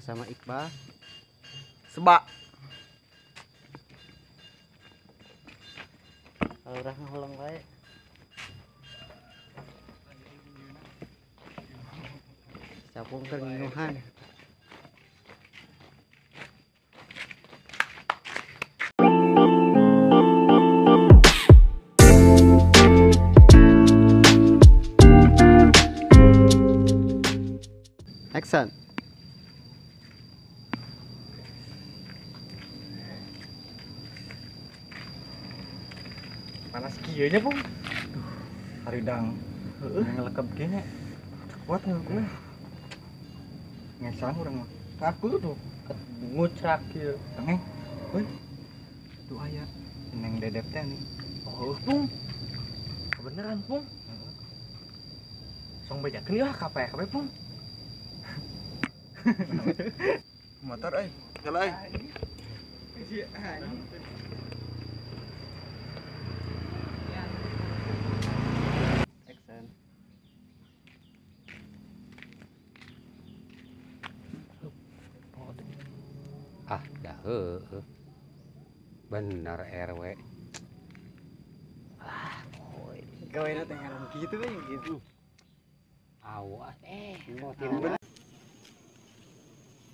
Bersama Iqbal. Sebak. Kalau urang ngahuleng wae. Capung keur nginuhan. Action. Panas kieu nya, Pung. Duh, haridang. Heeh, ngelekep kieu nya. Kuat ngeukeun. Ngesang urang mah. Aku tuh ngucrak kieu. Tengeng. Euy. Tuh aya Neng Dedep teh nih. Oh, Pung. Kebeneran, Pung. Heeh. Song bejakeun yeuh ka PKB, Pung. Motor euy, jalan euy. Action. Ah, dah heueuh. Bener RW. Ah, boy. Gawena teh ngaran kitu we gitu. Awas ngotina.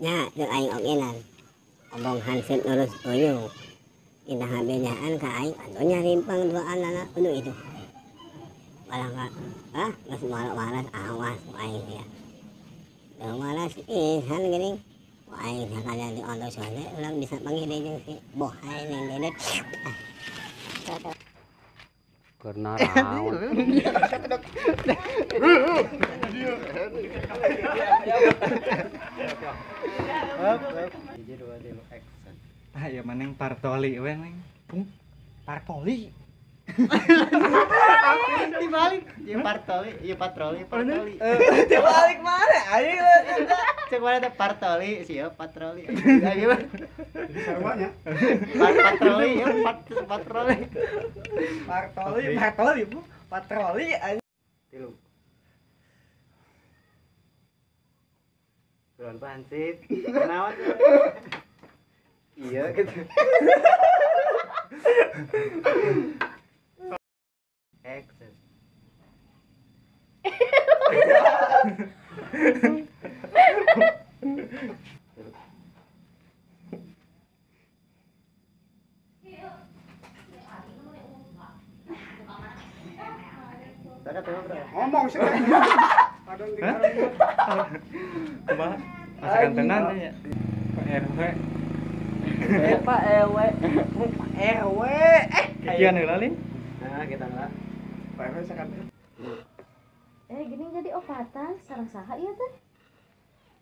Nya jeung aing ogenan. Obong hansip lurus uyung. Indah bedaan ka aing atuh nya rimpang duaan anak kudu itu. Barang ah geus waras awas ku aing ya. Teu waras pisan geuning. Ku aing sakada di ondo sore urang bisa panggih deui jeung si Bohai Neng Dedet. Keur naraon. Hiji dua tilu action. Ah, ya maneng partoli we neng. Pung. Partoli. Dibalik. Ieu partoli, ieu patroli, partoli. Dibalik mana? Ayo. Cek mana teh partoli, sih patroli. Ayo. Jadi sarwanya. Patroli, ya patroli. Partoli, patroli, Bu. Patroli anjing. Tilu. Bulan pansip. Kenaon? Iya gitu. Action. Ngomong sih. Kumaha? Masakan tenan teh nya. Pak RW. Pak RW. Pak RW. Kikian heula lin. Nah, kita lah. Pak RW sakan. Gini jadi opatan sareng saha ieu teh?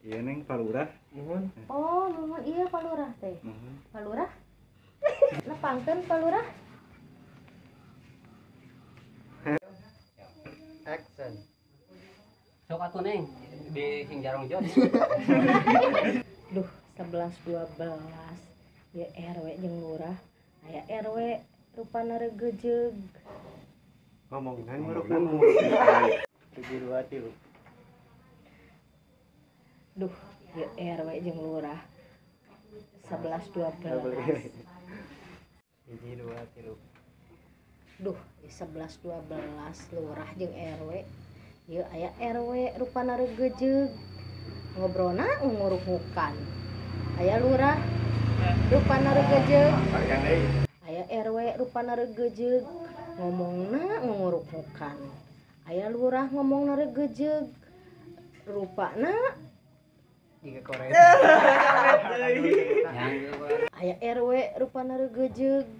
Iya Neng, Pak Lurah. Muhun. Oh, muhun iya Pak Lurah teh. Muhun. Pak Lurah? Nepangkeun Pak Lurah? Action. Sok atuh Neng di sing jarong jod. Duh, 11 12. Ya RW jeung lurah. Aya RW rupana regejeug. Ngomongin nguruk. 7 2 3. Duh, ya RW jeung lurah. 11 12. 1 2 3. Duh, 11 12 lurah jeung RW. Ieu aya RW rupana regejeug. Ngobrolna nguruk-ngukan. Aya lurah rupana regejeug. Aya RW rupana regejeug. Ngomongna nguruk-ngukan. Aya lurah ngomongna regejeug. Rupana jika koret. Aya RW rupana regejeug.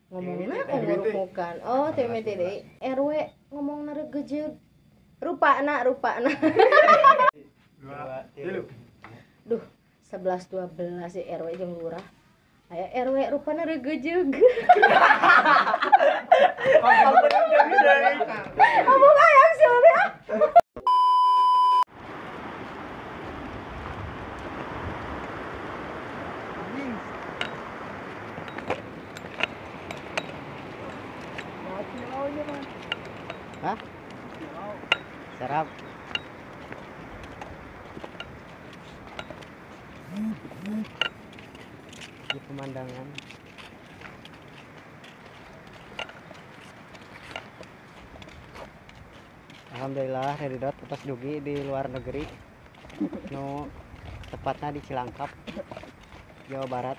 Ngomongna nguruk-ngukan. Oh, teu deui. RW ngomongna regejeug. Rupana. 2 3. Duh, 11 12 si RW jeung lurah. Aya RW rupana regejeug. Ngomong ayam sih. Hah? Serap. Di pemandangan. Alhamdulillah Redidot atas dugi di luar negeri. Nu tepatnya di Cilangkap, Jawa Barat.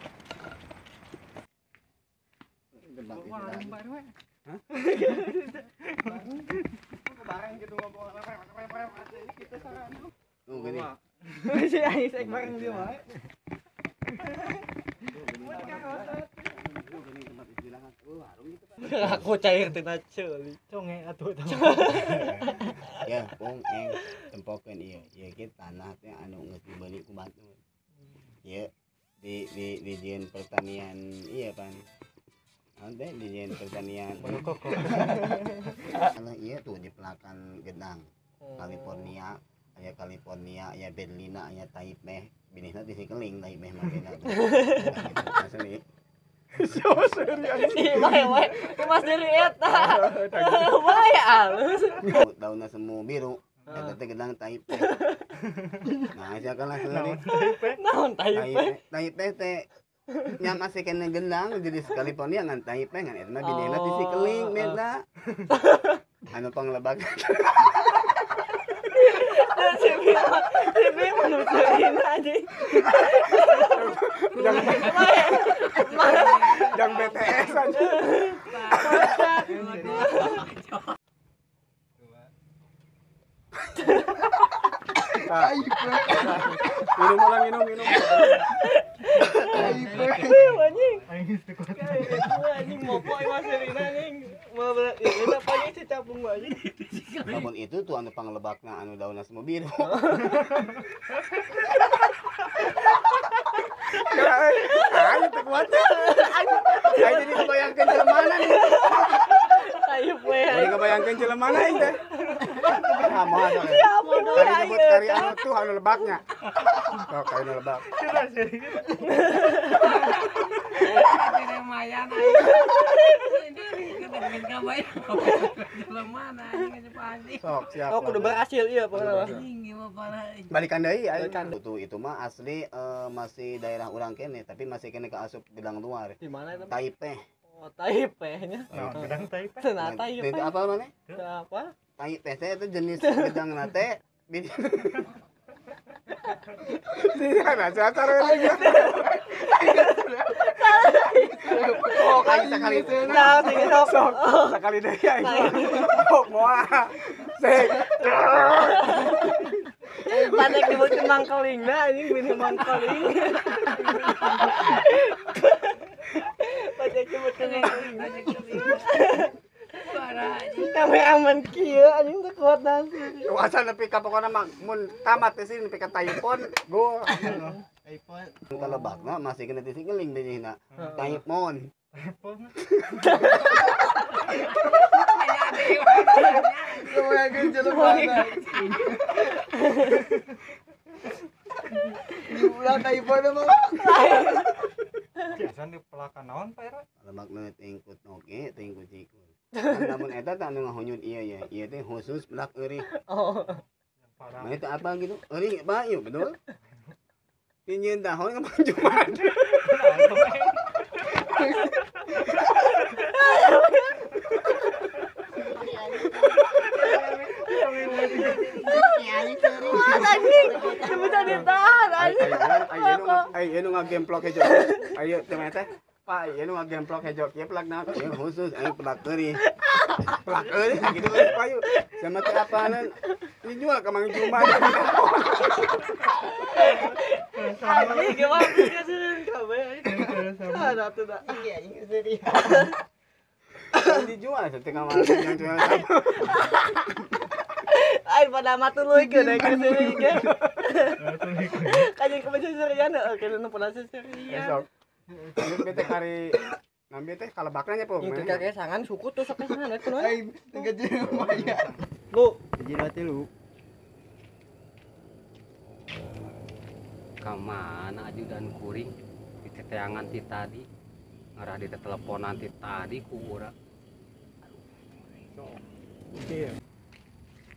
Aku cair tina ceuli. Conge atuh tah. Ya, pung eng tempokeun ieu. Ieu ge tanah teh anu geus dibeli ku batur. Ieu di di dijieun pertanian ieu pan. Naon teh dijieun pertanian koko. Tanah ieu tuh di pelakan gedang. California, aya California, aya Berlina, aya Taipei. Binihna di sikeling Taipei makena. Asli. Ih, bae wae. Mas dari eta. Bae alus. Daunna semu biru. Eta teh gedang Taipei. Nah, sia kalah seuri. Naon Taipei? Taipei teh nya masih kena gedang jadi California ngan Taipei ngan eta mah binihna di sikeling beda. Anu panglebak. Si Bima nu seurina anjing. Yang BTS aja. Minum ulang, minum, minum. Anjing. Anjing mopo imah seurina anjing. Mau eta pagi si capung anjing. Lamun itu tuh anu panglebakna anu daunna semua biru. Ayo teh kuat. Ayo jadi kebayangkeun jelema nih. Ayo poe. Jadi kebayangkeun jelema aing teh. Ah, moal. Kari nyebut kari anu tuh anu lebaknya. Oh, kari anu lebak. Lumayan Sok siap. Oh, kudu berhasil ieu pokokna. Balikan deui aing. Tuh itu mah asli masih daerah urang kene, tapi masih kene ka asup gedang luar. Di mana itu? Taipei. Oh, Taipei nya. Gedang Taipei. Cenah Taipei. Itu apa mana? Apa? Taipei teh itu jenis gedang teh. Oh, kali sekali. Nah, sing sok. Sekali deui aing. Sok moal. Sek. Patek dibeutkeun mangkelingna anjing bini mangkeling. Patek dibeutkeun mangkeling. Kameramen kieu anjing teu kuat nanti. Asa nepi ka pokona mah mun tamat di sini nepi ka Taipon, go. Taipon. Kalebakna masih kena disingeling binihna. Taipon. Taipon. Kebayangkeun jelema. Diulang Taipon mah. Biasana di pelakan naon Pak RW? Kalebakna tingkut oge, tingkut cikun. Namun eta teh anu ngahunyun ieu ya. Ieu teh khusus pelak eurih. Oh. Mana teh apa gitu? Eurih Pak, ieu betul. Pinjeun tahun ka Jumat. Anjing, bisa ditahan anjing. Ayeuna nu ngagemplok hejo. Ayeuna teh teh. Pak, ieu nu ngagemplok hejo kieu pelak naon? Ieu khusus aing pelak eurih. Pelak eurih gitu euy payu. Sama teh apaanan? Dijual ka Mang Jumat. Anjing gimana sih kabeh. Ada tuh dah. Iya, anjing sedih. Dijual setengah malam yang jual. Aing pada matu leukeun ke sini ge. Kajing ke seserian heuh ke nu pernah seserian. Besok. Lanjut teh kari ngambil teh kalebakna nya pung. Itu kakek sangan suku tuh sok sangan eta kunaon. Aing teu gaji lumayan. Lu hiji dua tilu. Ka mana ajudan kuring diteteangan ti tadi. Ngarah diteleponan ti tadi ku urang. Aduh.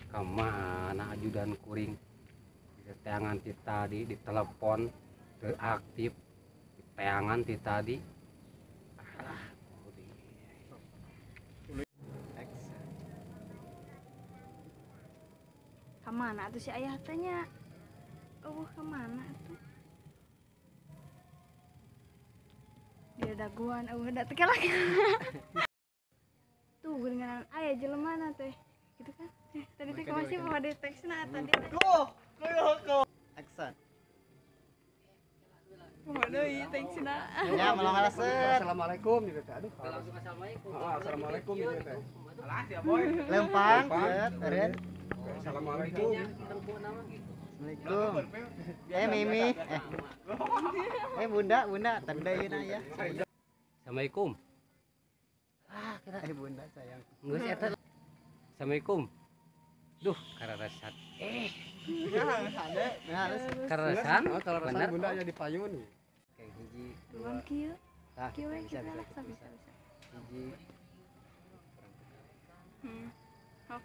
Ka mana ajudan kuring diteteangan ti tadi ditelepon. Teu aktif teangan ti tadi. Alah, kemana tuh si ayah tanya? Oh, kemana tuh? Dia daguan, oh udah teke lagi. Tuh dengan ayah jelema teh. Gitu kan? Tadi teh masih mau ada teksna tadi. Action. Kumaha ieu teksna? Ya, melong alasan. Assalamualaikum gitu teh. Aduh. Langsung assalamualaikum. Assalamualaikum gitu teh. Alah sia boy. Lempang, set, Assalamualaikum. Assalamualaikum. Mimi. Bunda, Bunda, tanda ieu na ya. Assalamualaikum. Ah, kira bunda sayang. Geus eta. Assalamualaikum. Duh, kararesan. Kararesan? Oh, kararesan bunda aya di payun. Oke, hiji. Dua kieu. Tah, kieu we bisa, bisa, bisa, bisa, bisa. Hiji. Hop.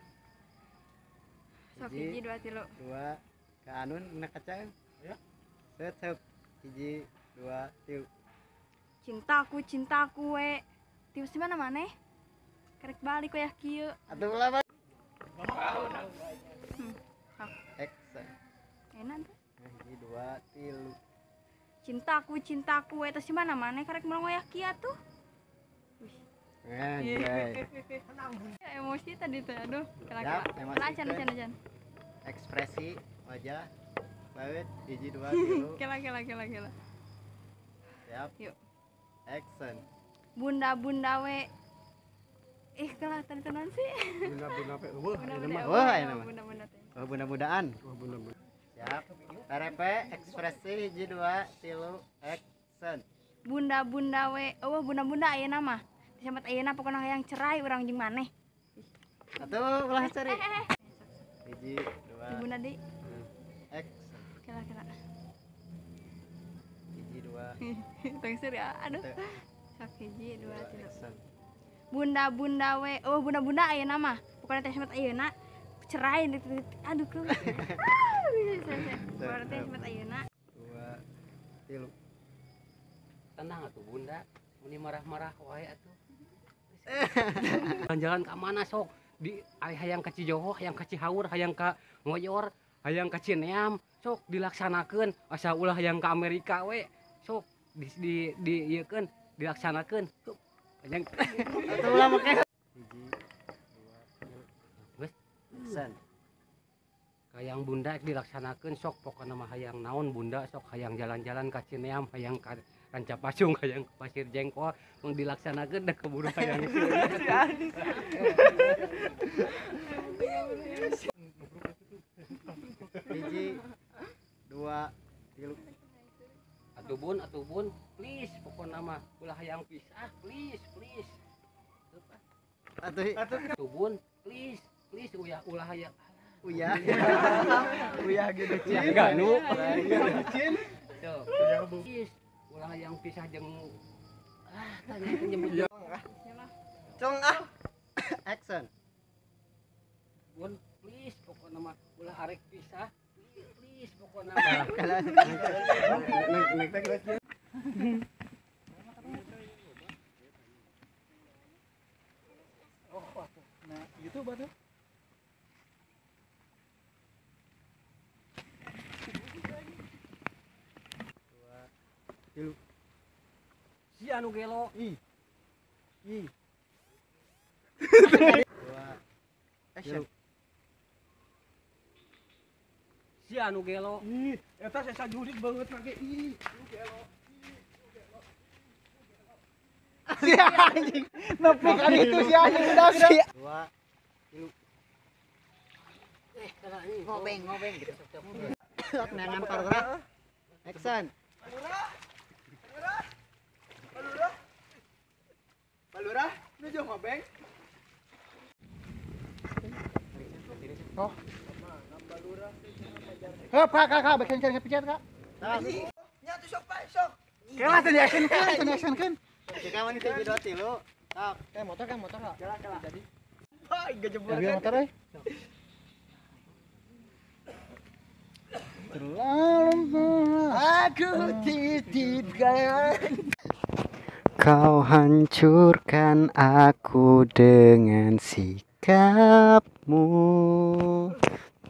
Sok hiji dua tilu. Dua. Ke anun na kaca. Ya. Set, set. Hiji, dua, tilu. Cintaku we. Tius di mana maneh? Karek balik we kieu. Atuh ulah. Action. Enak tuh. Hiji, dua, tilu. Cintaku we tos di mana maneh karek melong wayah kieu atuh. Wih. Anjay. Emosi tadi tuh, aduh. Kela-kela. Acan, acan, acan. Ekspresi wajah. Baut, hiji, dua, tilu. Kela, kela, kela, kela. Siap. Yuk. Action. Bunda-bunda we. Ih, kelah tadi tenan sih. Bunda-bunda we eueuh ayeuna mah. Wah, ayeuna mah. Bunda-bunda teh. Oh, bunda-bundaan. Oh, bunda-bunda. Siap. Tarepe ekspresi hiji, dua, tilu, action. Bunda-bunda we. Eueuh bunda-bunda ayeuna mah. Disambat ayeuna pokona hayang cerai urang jeung maneh. Atuh ulah cari. Hiji, dua. Bunda deui. Action. Kela, kela. Hiji, dua. Tong ya, aduh. Sok hiji, dua, tilu. Bunda Bunda-bunda we. Oh, bunda-bunda ayeuna mah. Pokona teh samet ayeuna cerai aduh ke. Pokona teh samet ayeuna. Dua, tilu. Tenang atuh bunda, meni marah-marah wae atuh. Jalan-jalan ka mana sok? Di hayang ka Cijoho, hayang ka Cihaur, hayang ka Ngoyor, hayang ka Cineam, sok dilaksanakeun. Asa ulah hayang ka Amerika we, sok di ieu keun dilaksanakeun. Panjang. Atuh ulah make. Hiji, dua, tilu. Geus. Action. Hayang bunda dilaksanakeun sok pokona mah hayang naon bunda sok hayang jalan-jalan ka Cineam, hayang ka Rancapacung, hayang ka Pasir Jengkol, mung dilaksanakeun da keburu hayang. Hiji, dua, tilu. Atuh bun, please pokona mah ulah hayang pisah, please, please. Atuh bun, please, please uyah ulah hayang. Uyah. Uyah gede cin. Ganu. Cin. Please, ulah hayang pisah jeung ah tanya nyebut. Cong ah. Action. Bun, please pokona mah ulah arek pisah. Please pokona mah. Nek teh geus. Oh, nah gitu batu. Dua, tilu. Si anu gelo. Ih. Ih. Dua, action. Si anu gelo. Ih, eta sesa jurik banget lagi. Ih, gelo. Si anjing. Nepi ka ditu si anjing udah sih. Dua, tilu. Ngobeng, ngobeng gitu. Sok nangan parurah. Action. Balurah. Balurah. Balurah, nuju ngobeng. Oh. Heup, Kak, Kak, Kak, beken cari pijat, Kak. Nya tuh sok, Pak, sok. Kela teh diaction keun, teh diaction keun. Jika mana hiji, dua, tilu. Sok. Motor kan, motor, Kak. Kela, kela. Jadi. Wah, gejebur kan. Motor euy. Terlalu. Aku titipkan. Kau hancurkan aku dengan sikapmu.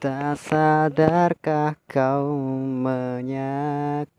Tak sadarkah kau menyakitiku?